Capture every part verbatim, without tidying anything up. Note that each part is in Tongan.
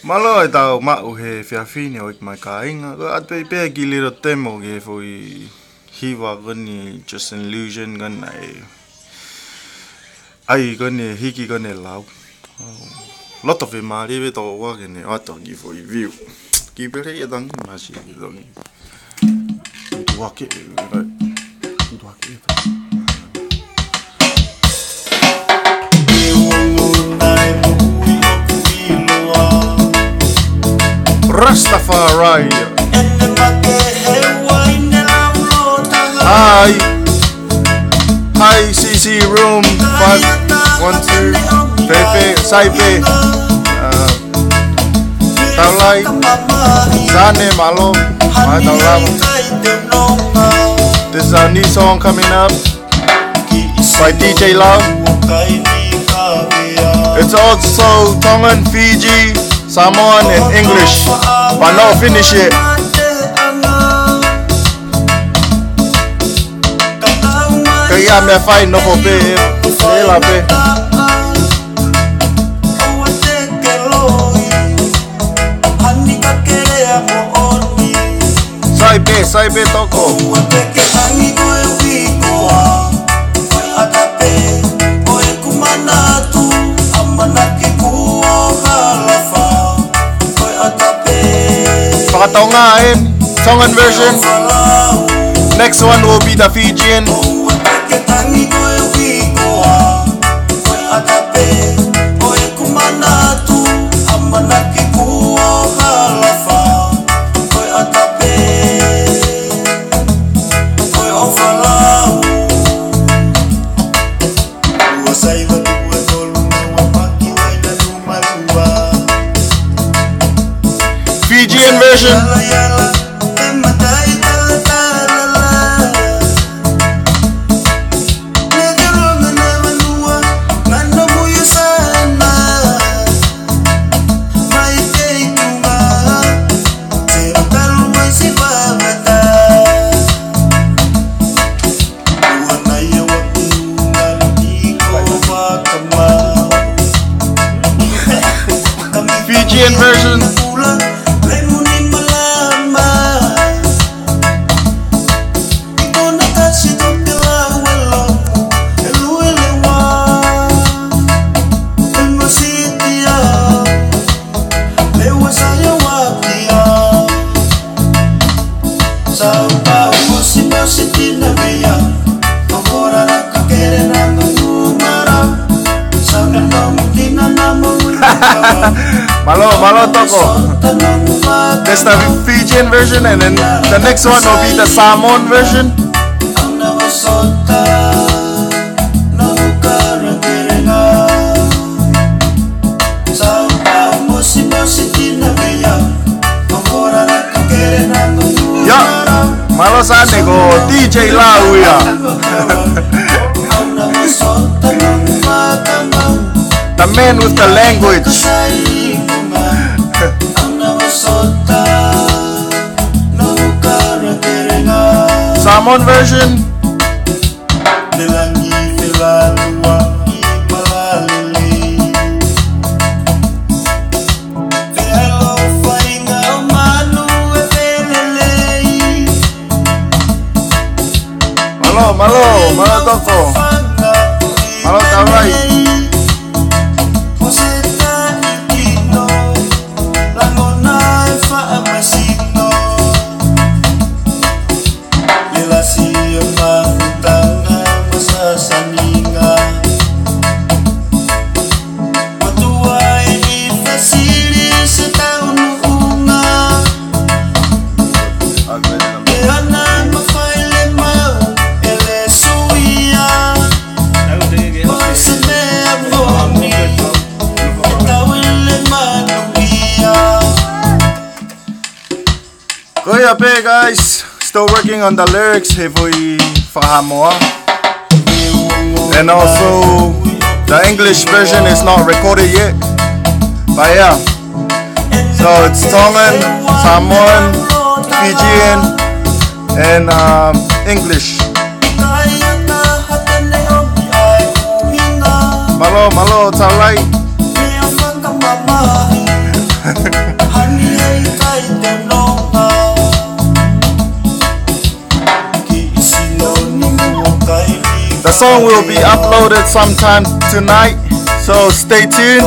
Mālō e tau maʻu he efiafi ni ʻo ʻeku mai kāinga. Ko atu pē pea ki lilo temo ki he foʻi hiva ko eni, Just an Illusion ko ena ē. ʻAi ko eni hiki ko eni lau. Loto fiemālie pē tō ua ke ne ʻoatu ki foʻi view. Ki pere ia tangi masi ki tangi. Tuake, tuake. Rastafari. Hi. Hi, C C Room, five one two, Pepe, Saipe. Uh, Taulai, Zane, mālō, mai Taulai. This is our new song coming up by D J Lau. It's also Tongan, Fiji, Samoan, and English, but not finished yet. Ka ia mea fai nofo pē, ela pē. Sai pē, sai pē toko. Fakatonga eni, Tongan version. Next one will be the Fijian. Fijian version. Fijian version. Mālō, mālō toko. That's the Fijian version, and then the next one will be the Samoan version. Ia, mālō Sane, ko D J Lau ia. The man with the language. Samoan version. Mālō, mālō, mālō toko. Mālō Taulai. Ko ia pē, guys. Still working on the lyrics, he foʻi fakahaʻamoa. And also, the English version is not recorded yet. But yeah. So it's Tongan, Samoan, Fijian, and, um, English. Mālō, mālō, Taulai. The song will be uploaded sometime tonight, so stay tuned.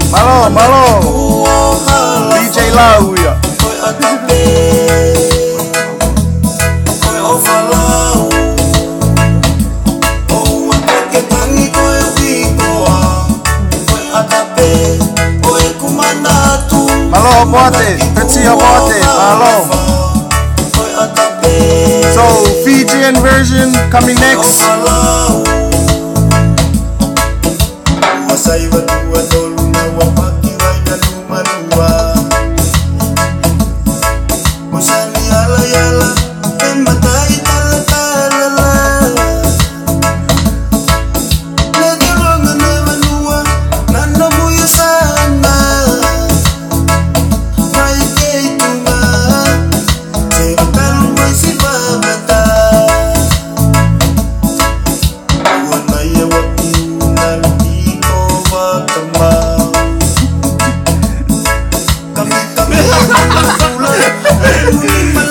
Mālō, mālō. D J Lau ia. Mālō, Hopoate, Peti Hopoate, mālō. So, Fijian version coming next.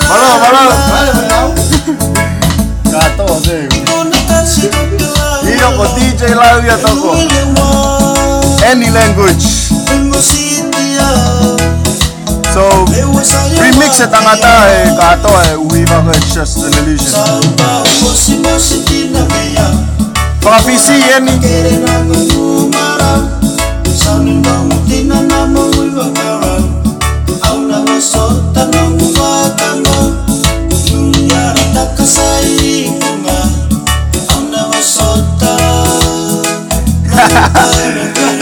Mālō, mālō. Kātoa se. ʻIo, ko D J Lau ia toko. Any language. So, remix e tangata e kātoa e ʻū hiva ko e Just an Illusion. Fakafisi eni.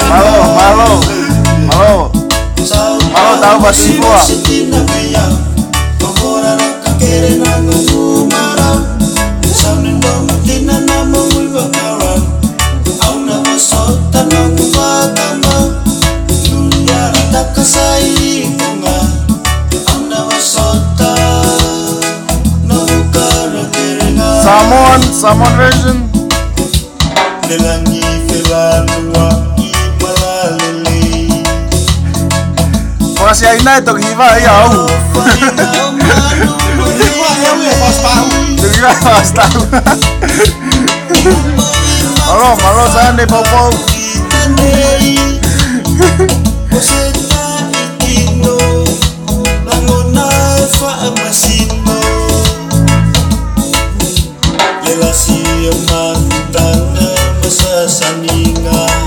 Mālō, mālō, mālō. Mālō, tau pasi fua. Samoan, Samoan version. Fakasiaina e toki hiva ia au. Toki hiva e pastor. Mālō, mālō, Sane Poupou.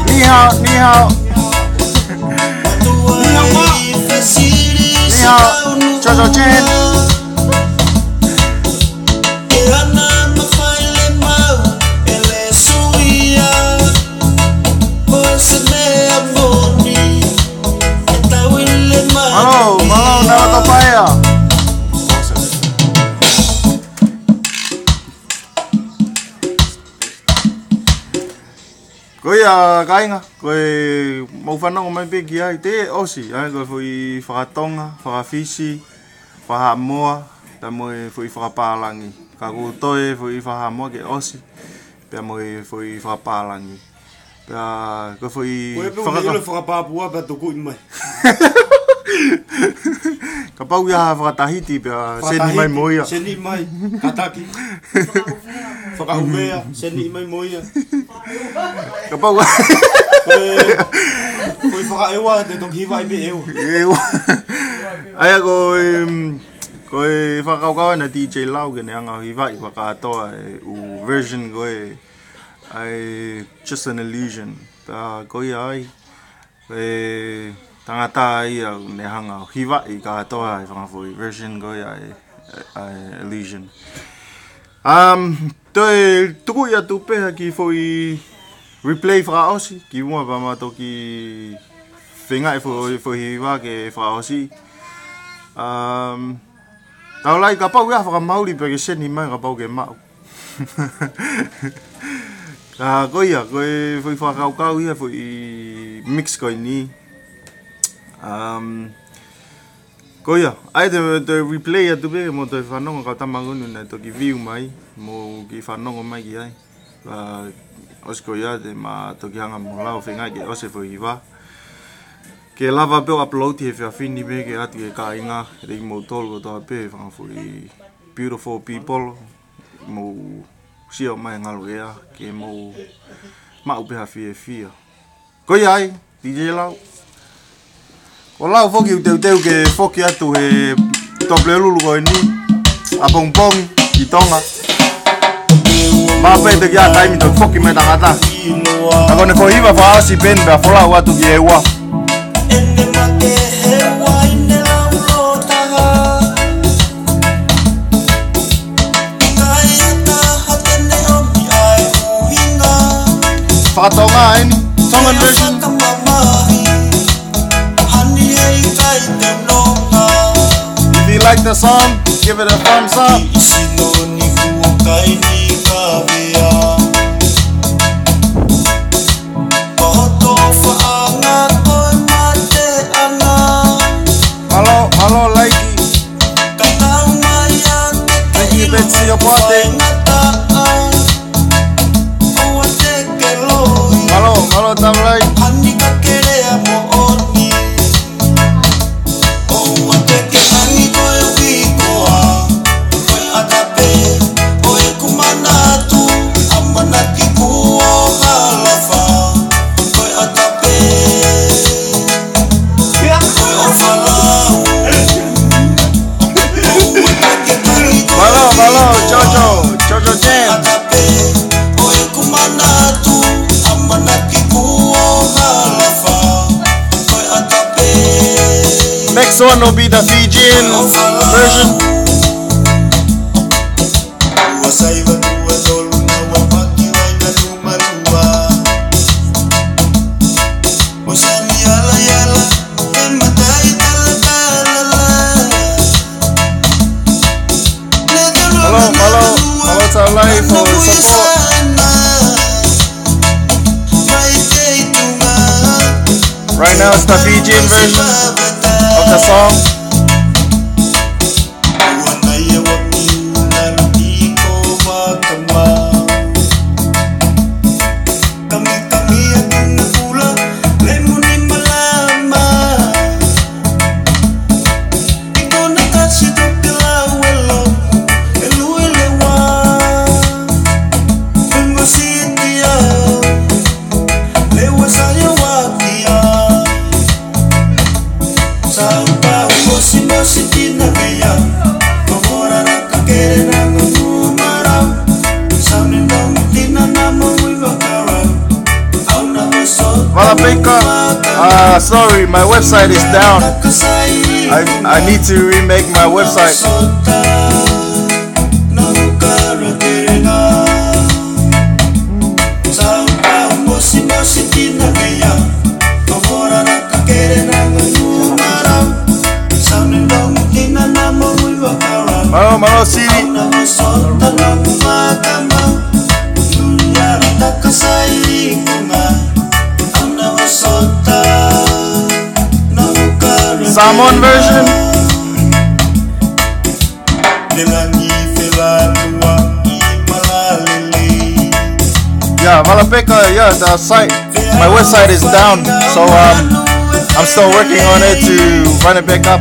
Ni hao, ni hao. Ni hao, Jojo Chen. Mālō, mālō, Nava Tapaea. Ko ia, kāinga, ko e mou fanongo mai pē ki ai, te ʻosi, ʻa ia ko e foʻi fakatonga, fakafisi, fakahaʻamoa, pea mo e foʻi fakapālangi. Ka ʻoku toe foʻi fakahaʻamoa ke ʻosi, pea mo e foʻi fakapālangi. Pea ko e foʻi Ko e pē faka- ʻilo fakapāpua pea tukuʻi mai. Kapau ia ha fakatahiti pea seni mai Fakatahiti, mo ia. Seni mai, kātaki. Fakaʻuvea, seni mai mo ia. Kapau Ko e, ko e fakaʻeua, te toki hiva ai pē ʻeua. ʻEua. ʻA ia ko e, ko e fakakaukau ʻena D J Lau ke ne hanga ʻo hivaʻi fakakātoa e ʻū version ko e ʻa e Just an Illusion. Pea ko ia ai, e tangata ia ne hanga ʻo hivaʻi kātoa e fanga foʻi version ko ia e, ʻa e Illusion. Um, toe tuku ia tupe ha kiʻi foʻi replay fakaʻosi, kimuʻa pea ma toki feinga e foʻi, foʻi hiva ke fakaʻosi. Um, Taulai kapau ia fakamauli pea ke seni mai kapau ke maʻu. Ka ko ia, ko e foʻi fakakaukau ia foʻi mix ko eni. Um, ko ia, ʻai te, te replay atu pē, mou toe fanongo kau tama ngunu naʻe toki view mai, mou kiʻi fanongo mai ki ai. ʻA, ʻosi ko ia te ma toki hanga mo lau fengai ke ʻosi e foʻi hiva. Ke lava pē ʻo upload he efiafi ni pē ke ʻatu ki he kāinga, ʻe te kimoutolu kotoa pē, fanga foʻi beautiful people, mou sio mai ngalu ea, ke mou maʻu pē ha fiefia. Ko ia ai, DJ Lau. ʻO lau foki ʻeku teuteu ke foki atu he Tuʻapulelulu ko eni, ʻapongipongi ʻi Tonga. Mā pē te kia taimi to foki mai tangata. Ka ko ʻene foʻi hiva fakaʻosi pē eni pea folau atu ki he ua. Fakatonga eni, Tongan version. If you like the song, give it a thumbs up. Mālō, mālō, Laiki. Thank you, Betsy, your birthday. Mālō, mālō, Tamlai. Mālō, mālō, Jojo, Jojo Chen. Next one will be the Fijian version. Mālō, mālō, mālō Tamlai for the support. Right now it's the Fijian version of the song. Valapeka, uh, sorry, my website is down. I, I need to remake my website. Mālō, mālō, Siri. Samoan version. Yeah, Valapeka, yeah, the site, my website is down, so, um, I'm still working on it to run it back up.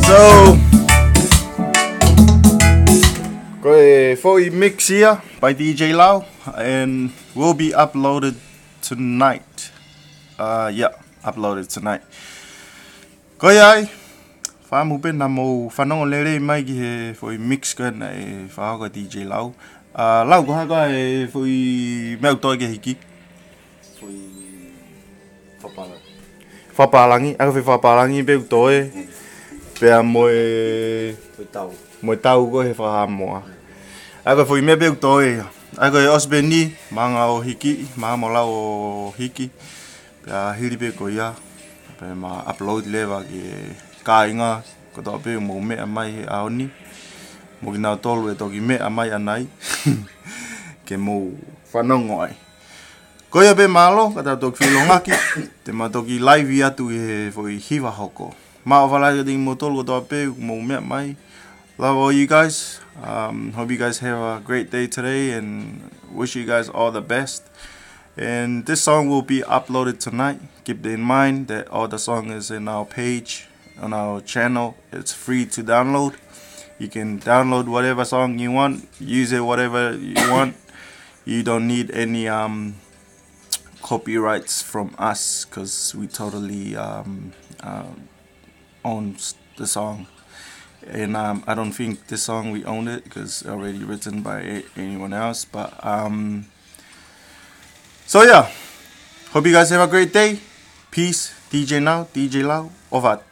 So, ko e foʻi mix ia by D J Lau, and will be uploaded tonight. Uh, yeah. upload it tonight. Ko ia ai, fakaʻamu pē naʻa mou fanongo lelei mai ki he foʻi mix ko ē naʻe fakahoko ʻe D J Lau. Uh, Lau, ko e hā koā e foʻi meʻa ʻoku toe ki he hiki? Foʻi fakapālangi. Fakapālangi, ʻa e foʻi fakapālangi pē ʻoku toe. Pea mo e, foʻi tau. Mo e tau ko ē he fakahamoa. ʻA e foʻi meʻa pē ʻoku toe ia. ʻA e ʻosi pē ni, māhanga ʻo hiki, māhanga mo Lau ʻo hiki. Pea hili pē ko ia, pea ma upload leva ki he kāinga kotoa pē ʻoku mou meʻa mai he ʻaho ni. Mo kinautolu ʻe toki meʻa mai ʻanai. Ke mou fanongo ai. Ko ia pē, mālō, ka tau toki feʻiloaki, te ma toki live atu ʻi he foʻi hiva hoko. Mālō fakataha kiate kimoutolu kotoa pē ʻoku mou meʻa mai. Love all you guys. Um, hope you guys have a great day today and wish you guys all the best. And this song will be uploaded tonight. Keep in mind that all the song is in our page, on our channel. It's free to download. You can download whatever song you want, use it whatever you want. You don't need any, um, copyrights from us, 'cause we totally, um, um, owns the song. And, um, I don't think this song we own it 'cause already written by a- anyone else. But, um, so yeah, hope you guys have a great day. Peace, D J Now, D J Lau, ʻofa atu.